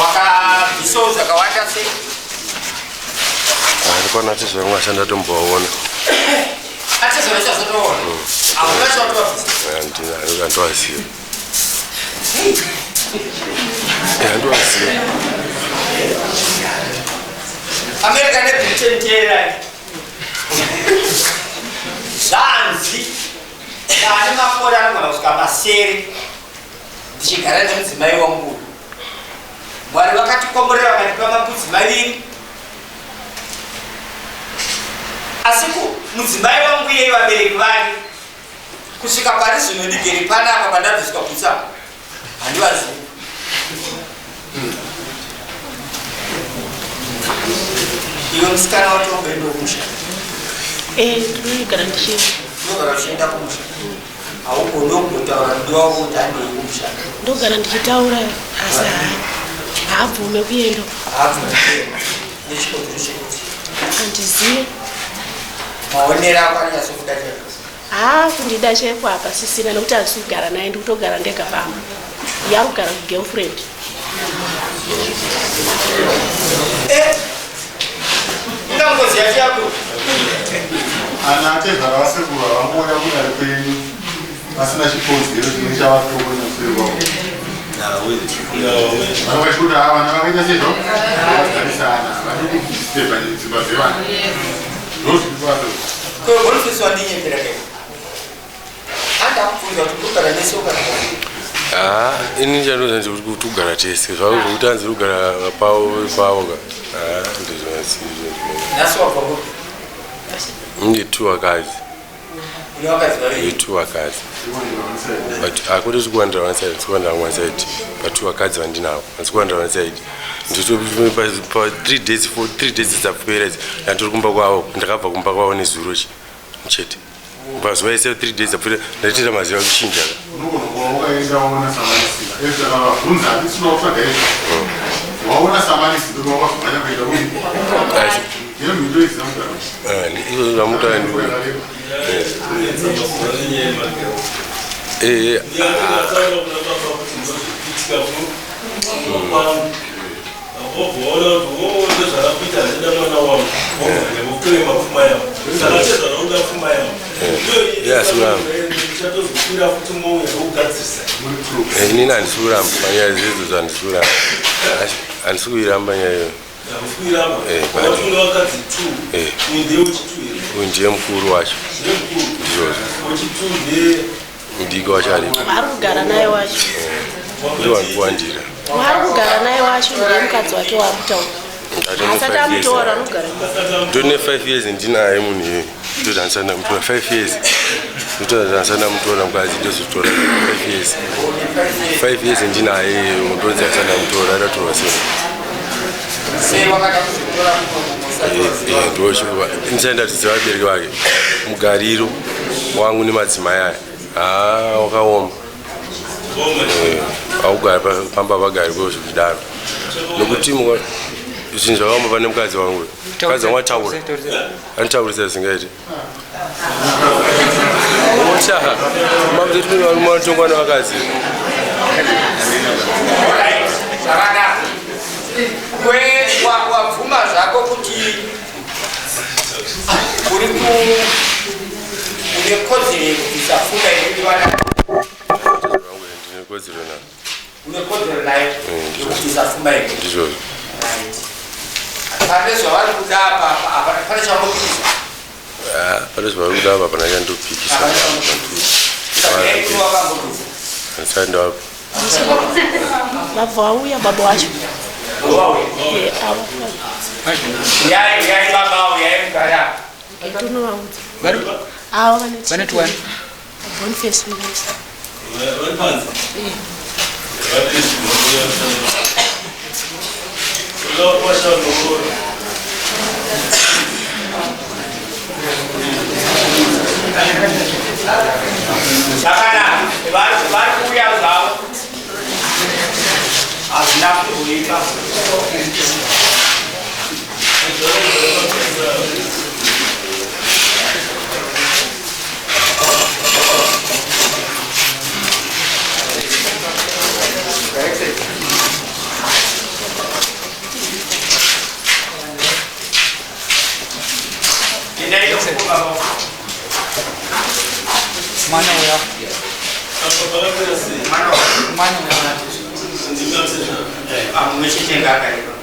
Wakabvisawo zvakawanda sei? Ndikwana atezvara vangu asati ndatombovaona. Atezvara uchazotoona? Hauna chawatovabvisa? Handivaziva. Handivaziva. America neBritain teererai. Zvanzi ndane makore anogona kusvika masere ndichigara nemudzimai wangu. Mwari vakatikomborera vakatipa mambudzi maviri. Asi mudzimai wangu iyeye vabereki vake kusvika pari zvino ndigere panapa pandabviswa bhutsu apa handivazivi. Iwe musikana watomboenda kumusha? Eh, ndinogara ndichienda. Ndinogara uchienda kumusha. Haugoni kumbotaura mudiwa wako kuti handei kumusha. Ndogara ndichitaura asi haabvume kuenda. Haabvume kuenda. Nechikonzero chekuti? Handizive. Maonero ako anonyatsokuda chaizvo. Haa kundida chaiko apa sisina nekuti handisi kugara naye ndikutogara ndega pamba. Iye ari kugara kugirlfriend. Eh, inga ngozi yacho yako. Ana atezvara vasekuru havangouya kudare kwenyu vasina chikonzero chinenge chavatongonya kuseri kwavo. Vanenge vachikuti ava vana vakaita sezvo vagarisana havadi kudisturba dzimba dzevana. Ndozviri kuvato. Ko Boniface wandinyepera kai? Andakubvunza kuti kugara nese kana Ah, ini chandoza ndikuti kuti kugara tese zvavo zvekuti hanzi kugara pavo pavo ka. Ah, ndizvo. Nhasi wabva kupi? Mune two vakadzi. Une vakadzi vaviri. Une two vakadzi. But akuti tikuwandira one side, tikuwandira one side. But two vakadzi vandinavo. Tikuwandira one side. Ndito pa 3 days 4 3 days dzapera idzi. Ndandiri kumba kwavo, ndakabva kumba kwavo nezuro chi. Chete. Pazuva ese 3 days dzapfuura ndaitira maziva kuchinja. Unogona kuva wakaenda waona samanisi. Ezra akavabvunza handisi kuda kutsvaga izvo. Waona samanisi ndoba wakazomhanya kuenda kupi? Ndiyo mhinduro isina mugaro. Izvo zvamutaura ndi. Eh. Inini handisi kuramba panyaya dzedzo handisi kuramba handisi kuiramba nyaya iyoyo. Uyu ndiye mukuru wacho ndizvozvo mudiki wacho aripo Waari kugara naye wacho. Ndiwo ari kuwandira. Waari kugara naye wacho ndiye mukadzi wake waari kutaura. Asati amutora anogara naye. Ndone 5 years ndinaye munhu iyoyo. Ndoti handisati ndamutora 5 years. Ndoti handisati ndamutora mukadzi ndozotora 5 years. 5 years ndinaye ndonzi handisati ndamutora adatorwa sei. Ndisati ndatiziva vabereki vake mugariro wangu nemadzimai aya haa wakaoma haugari pamba pagari kwezvikudaro nokuti zvinhu zvakaoma pane mukadzi wangu mukadzi wangu ataura anotaurisa zvisingaiti ota makuti varume vanotongwa nevakadzi zvakanaka wabvuma zvako kuti uri ku une kodzero yekubvisa pfuma inodiwa ndine kodzero nayo une kodzero nayo yekubvisa pfuma iyo ndizvozvo pane zvavari kuda apa apa pane chaunopikisa ah, pane zvavari kuda apa pana chandopikisa handisati ndavapa Vabva vauya baba wacho. Eh, ava. Uyai, uyai baba, uyai mugara. Tonovaudza. Ava vanoti. Vanoti wani? Boniface Mlisa. Vari panze. Eh. Zvakanaka, vari kuuya zvavo, hazvina kuipa. Mumwe chete ngaakaipa.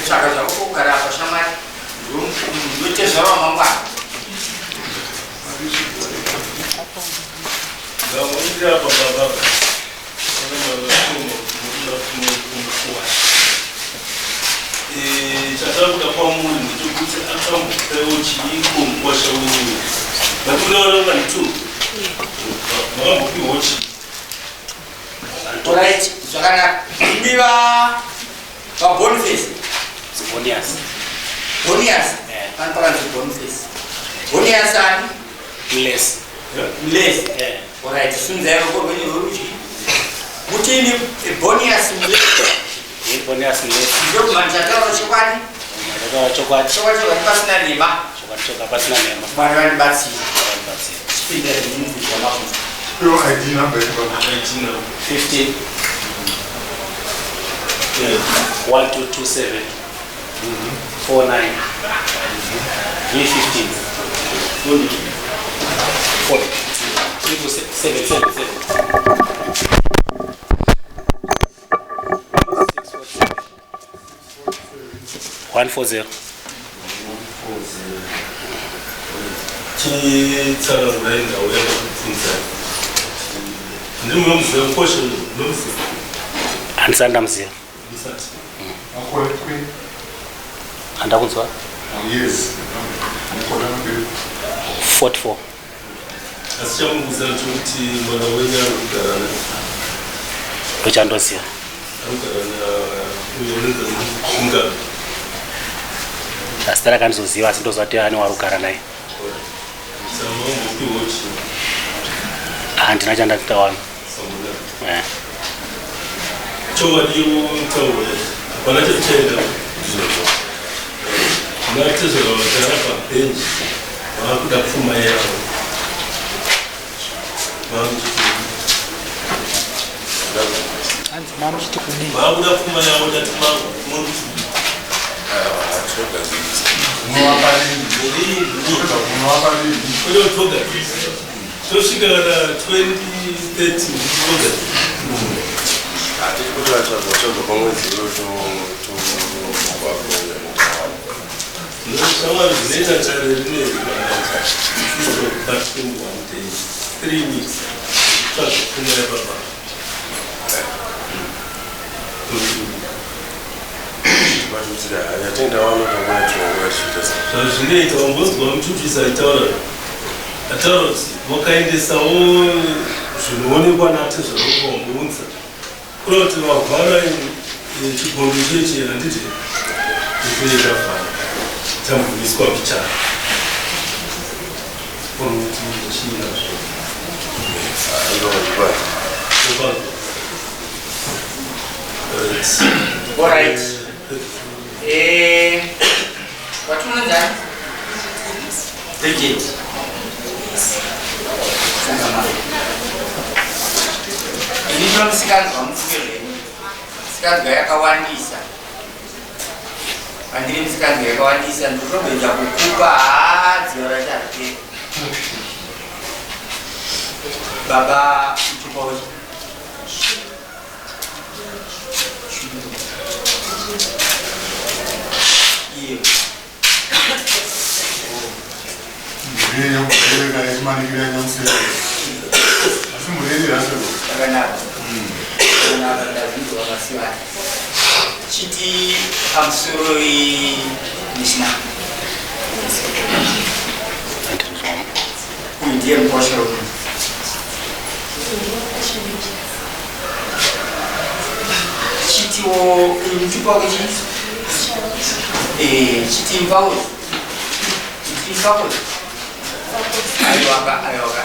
Tsvaka zvako kugara apa shamwari. Ndotezvara wamangwana. Chatava kuda kwamuri ndechekuti akambopewo chiiko mukwasha wenyu vatikudaona vanhu two makambopiwo chii? Alright, zvakanaka. Imi va vaBoniface. Bonias. Bonias. Eh. Pano pakanzi Boniface. Bonias ani? Mlesi. Mlesi. Eh. Alright, sunzai ruoko rwenyu rworudyi. Muti ini Bonias Mlesi. Ini Bonias Mlesi. Ndokumhanza taura chokwadi. Ndataura chokwadi. Chokwadi chokwadi pasina nhema. Chokwadi chokwadi pasina nhema. Mwari vandibatsire. Mwari vandibatsire. Chipinda zvimubvunzo zvamabvunza. Yo ID number yedu. ID number. 15 1227 49 V15 4 7 7 7 140. Chitsanangurai ndau yakakubvunzai. Ndinomuziva mukosha, ndinomuziva. Handisati ndamuziva. Ndisati. Makore kwe. Handakunzwa. Yes. Makore kwe. 44. Asi chamukuziva chokuti mwana wenyu ari kugara na Ndochandoziva. Ari kugara na uyo unonzi Mugabe. Zita rakandizoziva asi ndoziva kuti ane wari kugara naye. Saka mambopiwawo chii? Handina chandatawana. Samuna. Eh. Chokwadi utaure hapana chatichaenda natezvera vagara pabhenji vakuda pfuma yavo. Hanzi mamuchiti kudii? Vakuda pfuma yavo tati mamuti Unovapa rini? Unovapa rini? kwete kutogadzirisa tosvika kana 2030 togadzirisa. Hatisi kuti vatsvaga pamwedzi. Shamwari zvinoita dare rine pa 21 days, 3 weeks, tsvaga pfuma yababa. Yatenda vanotangoya chirongwa chiita Zvazvinoita wambonzwa muchuchisi aitaura ataura kuti wakaendesawo zvinoonekwa natezvaro wambounza kuda kuti vavhara chigondo chechi handiti ikuita fana tambobviswa pichana kuti chiinazvo. Sei. Alright. Watunonzani? Bridget. Sangama. Ini ndinomusikanzwa mufunge zvenyu. Musikanzwa yakawandisa. Pandiri musikanzwa yakawandisa ndinotoedza kukupa haa dziva racho hariperi. Baba mutupa wechi. Iye. Mhuri yenyu yechimanikira nyamusero. Asi mhuri yenyu rasero. Zvakanaka, zvakanaka, ndazvinzwa masiwani. Chiti pamusoro mishina. Uyu ndiye mukosha wemunhu. Chitiwo uyu mutupa wake chii? Chiti mfakozi, chiti mfakozi. Aiwaka, aiwaka.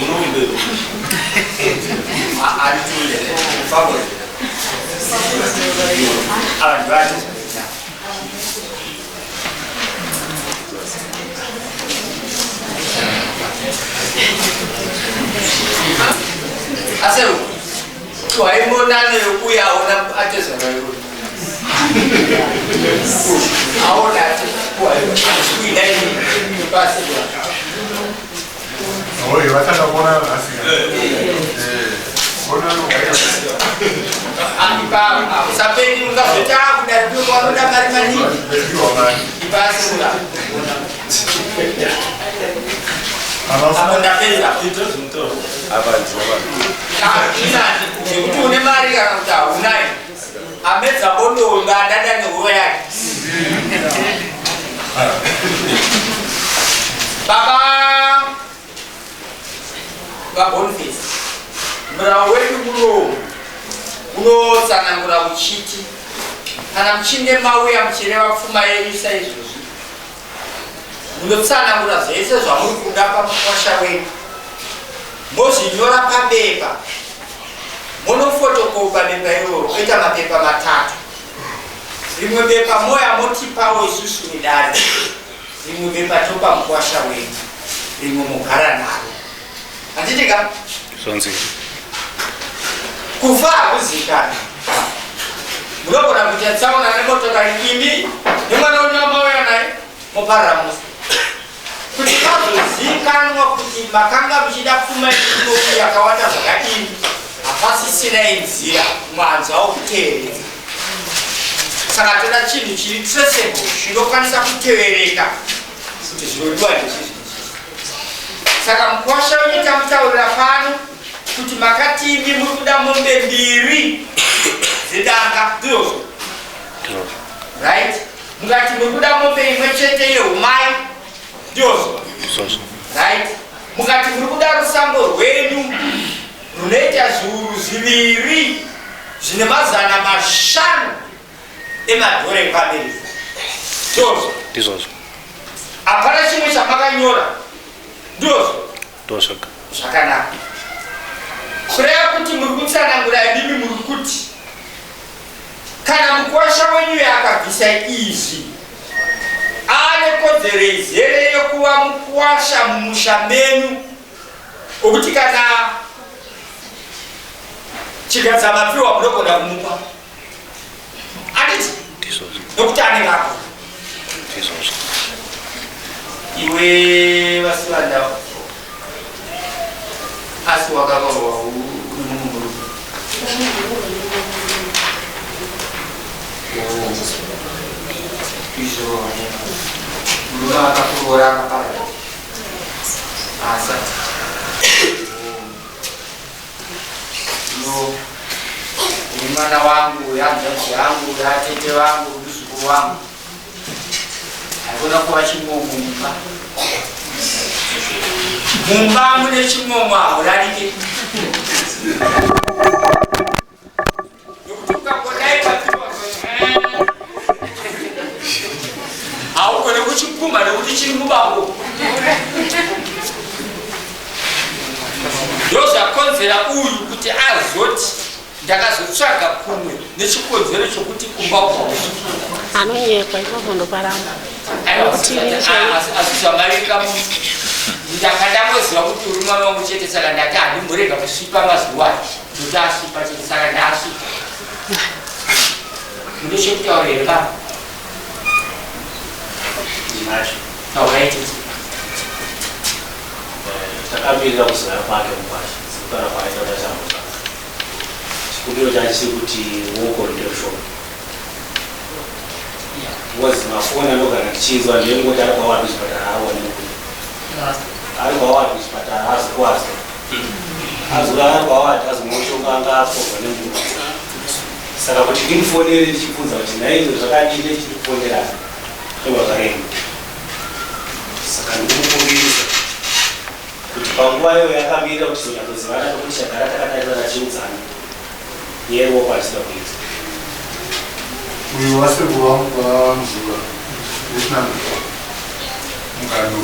Unombero. Aritunde mfakozi ava ndivacho. Aseru waimbonane yokuya aona atezvara iwe aona ati kuina ini pasi. Vatanga kuona nhasi. Usapeni ungazoti akudarikwa vanoda mari maningi. Ipasura. Apo ndapedza. Zvekuti une mari kana kuti haunayo. Amedza bondo ngadada nehuro yake. Baba VaBoniface, murau wedu muno unotsanangura uchiti kana muchinge mauya muchireva pfuma yenyu saizvozvi, munotsanangura zvese zvamuri kuda pamukwasha wenyu, mozvinyora pabepa, monofotokopa bepa iroro, oita mapepa matatu. Rimwe bepa moya motipawo isusu vedare, rimwe bepa topa mukwasha wenyu, rimwe mogara naro. Handiti ka? Zvonzi. Kufa hakuzikanwi. Munogona kuita tsaona nemotokari imi nemwana wenyu wamauya naye moparara mose. Kuti pazozikanwa kuti makanga muchida pfuma yemunoku yakawanda zvakadini, hapasisina inzira mwanzwa wokuteveredza. Saka toda chinhu chiri traceable, chinokwanisa kutevereka kuti zvinodiwa ndezvizvi. Saka mukwasha wenyu tamutaurira pano kuti makati imi muri kuda mombe mbiri dzedanga, ndizvozvo? Right? Mukati muri kuda mombe imwe chete yehumai, ndizvozvo? Right? Mukati muri kuda rusango rwenyu runoita 2500 emadhora ekuAmerica, ndizvozvo? Ndizvozvo. Hapana chimwe chamakanyora, ndizvozvo? Ndozvoga. Zvakanaka. Kureva kuti muri kutsanangura imimi muri kuti kana mukwasha wenyu akabvisa izvi ane kodzero izere yekuva mukwasha mumusha menyu, okuti kana chigadza mapiwa munogona kumupa, handiti? Ndizvozvo. Nokuti anenge ako. Ndizvozvo. Iwe vasivanda, asi wakaroorwa uri mumwe murume? Izvo murume akakuroora akaparara asati no uri mwana wangu, hanzvadzi yangu, yatete vangu, muzukuru wangu. Haikona kuva chimomo mumba. Mumba mune chimomo haurarike, nokuti ukangodai papiwa haugone kuchipumha nekuti chiri mubako. Ndozvakonzera uyu kuti azoti ndakazotsvaga kumwe nechikonzero chokuti kumba kwavo. Anonyepa ipapo, ndoparamba nekuti ini chaiyo. Asi zvamarika, ndakandangoziva kuti uri mwana wangu chete, saka ndati handimborega kusvipa mazuva aya, ndokuti asvipa chete, saka ndaasvipa. Mune chekutaura here baba? Ndinacho. Taurai tete. Takamirira kuzouya kwake mukwasha sekutaura kwaaita kuti achamuka. Chikumbiro chacho chekuti ruoko ruite rushoma because mafoni anogara ndichinzwa ndengoti ari kwawadi kuchipatara, aone kuti ari kwawadi kuchipatara, azokwazwa azoda ari kwawadi, azomoshonga anga akorwa nemvura. Saka kuti ndimufonere ndichibvunza kuti naizvo zvakadii, nechiri kufonerana ndobva zvarema. Saka ndikumukumbirisa kuti panguva iyoyo yakamirira kuti tizonyatsozivana, pekuti chagara takatarisana tichiudzana yeruoko hatisida kuita. Uyu wasekuru vangu vaMuzuka wechinambiwa mukando.